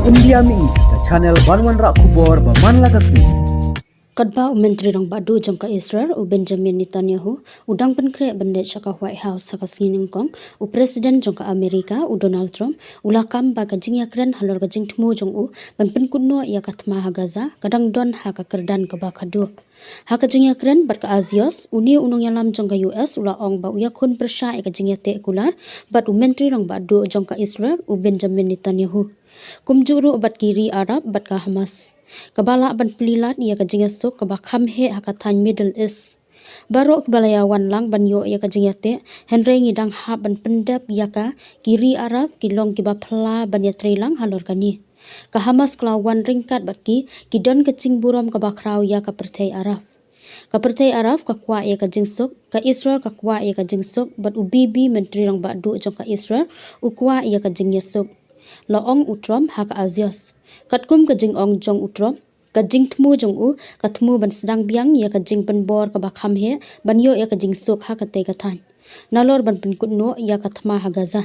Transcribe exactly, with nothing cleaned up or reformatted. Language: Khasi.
India Mihi, ka channel ban wanrah khubor ba man la ka sngi. Katba u Myntri Rangbah Duh jong ka Israel, u Benjamin Netanyahu, u dang pynkhreh ban leit sha ka White House ha ka sngi nyngkong, u President jong ka Amerika, u Donald Trump, u la kam ba ka jingïakren halor ka jingthmu jong u ban pynkut noh ïa ka thma ha Gaza ka dang don ha ka kyrdan kaba khadduh. Ha ka jingïakren bad ka Axios, une u nongïalam jong ka U S u la ong ba u ïakhun pyrshah ïa ka jingïateh kular bad u Myntri Rangbah Duh jong ka Israel, u Benjamin Netanyahu. Kumjuh ruh bad ki ri Arab bad ka Hamas, kaba lah ban plie lad ïa ka jingïasuk kaba kham heh ha ka thaiñ Middle East. Baroh kiba la ïawan lang ban ïoh ïa ka jingïateh, hynrei ngi dang hap ban pyndep ïa ka, ki ri Arab ki long kiba phylla ban ïatrei lang halor kane. Ka Hamas ka la wan ryngkat bad ki, ki don ka jingburom kaba khraw ïa ka pyrthei Arab. Ka pyrthei Arab ka kwah ïa ka jingsuk, ka Israel ka kwah ïa ka jingsuk, bad u Bibi, Myntri Rangbah Duh jong ka Israel, u kwah ïa ka jingïasuk, la ong u Trump ha ka Axios. Katkum ka jingong jong u Trump, ka jingthmu jong u ka thmu ban sdang biang ïa ka jingpynbor kaba kham heh ban ïoh ïa ka jingsuk ha katei ka thaiñ, nalor ban pynkut noh ïa ka thma ha Gaza.